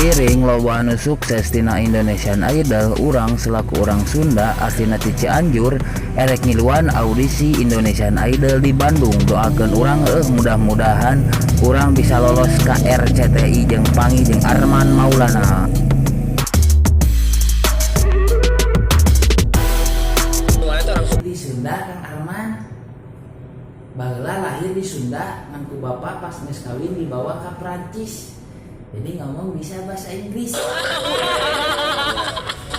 Seiring loba anu sukses tina Indonesian Idol, urang selaku orang Sunda aslina ti Cianjur erek ngiluan audisi Indonesian Idol di Bandung. Doakeun urang heuh, mudah-mudahan urang bisa lolos ka RCTI jeung panggih jeung Arman Maulana. Di Sunda, Kang Arman. Baheula lahir di Sunda, ngan ku bapak pas geus kawin dibawa ke Prancis, jadi ngomong bisa bahasa Inggris.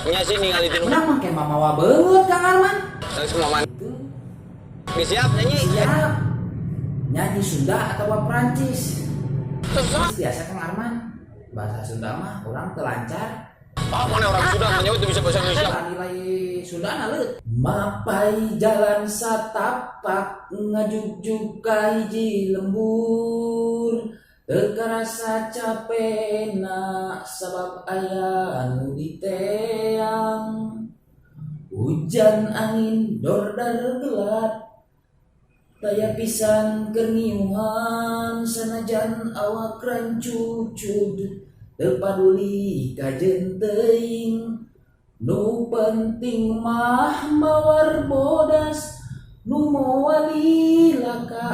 Nya sih ningali di Urang make mamawa beut, Kang Arman. Langsung mama. Itu. Geus siap nyanyi? Siap nyanyi Sunda atau Prancis biasa, Kang Arman. Bahasa Sunda mah urang teu lancar. Ah, mana orang Sunda mah itu bisa bahasa Indonesia. Nilai Sunda leut. Mapay jalan satapak ngajugjug ka hiji lembur, teu karasa capena sabab aya nu diteang. Hujan angin dordar gelat, taya pisan keur ngiuhan. Sanajan awak rancucud, teu paduli kajeun teuing. Nu penting mah mawar bodas nu moal lila ka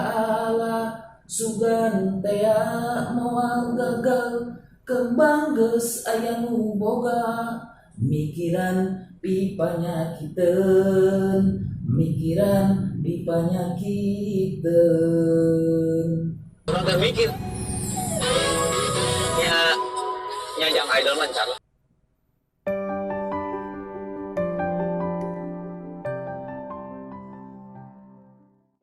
ala. Sugan tea moal gagal, kembang geus aya nu boga. Mikiran pipanyakiteun, mikiran pipanyakiteun. Urang teh mikir. Nya nya jang idol mah lah.